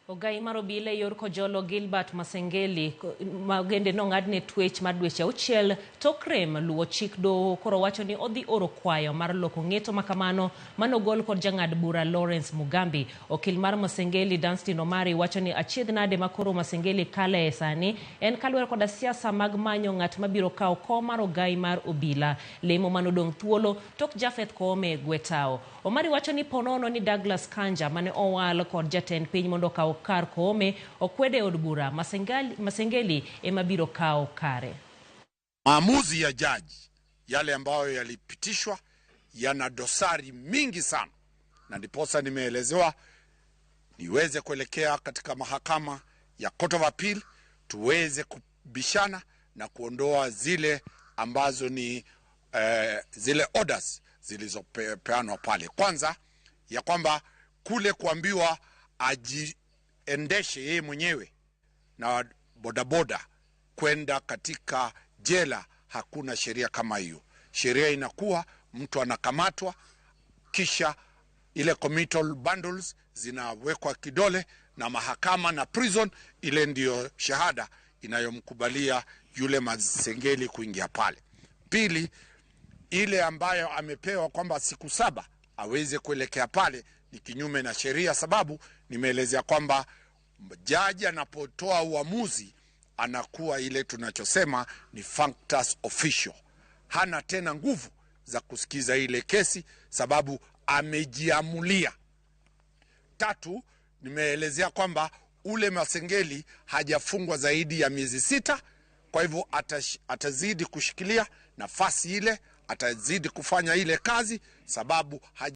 Ogai mar obila e yor Kojolo Gilbert Masengeli ma bende nong'adne twech mar dweche 6 tok rem luwo chik doho koro wacho ni odhi oro kwayo mar loko ng'eto makamano manogol kod jang'ad bura Lawrence Mugambi. Okil mar Masengeli Danstan Omari wacho ni achiedh nade ma koro Masengeli kale sani en kaluwore koda siasa mag manyo ng'at mabiro kawo kom mar ogai mar obila. Lemo manodong' thuolo tok Japheth Koome gwetao. Omari wacho ni ponono ni Douglas Kanja mane owal kod jatend piny mondo okaw kar Koome okwede e od bura Masengeli ema biro kawo kare. Maamuzi ya jaji yale ambayo yalipitishwa yana dosari mingi sana, na ndiposa nimeelezewa niweze kuelekea katika mahakama ya Court of Appeal tuweze kubishana na kuondoa zile ambazo ni zile orders zilizopeanwa pale. Kwanza ya kwamba kule kuambiwa ajiendeshe yeye mwenyewe na bodaboda kwenda katika jela, hakuna sheria kama hiyo. Sheria inakuwa mtu anakamatwa, kisha ile committal bundles zinawekwa kidole na mahakama na prison, ile ndiyo shahada inayomkubalia yule Masengeli kuingia pale. Pili, ile ambayo amepewa kwamba siku 7 aweze kuelekea pale ni kinyume na sheria, sababu nimeelezea kwamba jaji anapotoa uamuzi anakuwa ile tunachosema ni functus officio, hana tena nguvu za kusikiza ile kesi sababu amejiamulia. Tatu, nimeelezea kwamba ule Masengeli hajafungwa zaidi ya miezi 6, kwa hivyo atazidi kushikilia nafasi ile, atazidi kufanya ile kazi sababu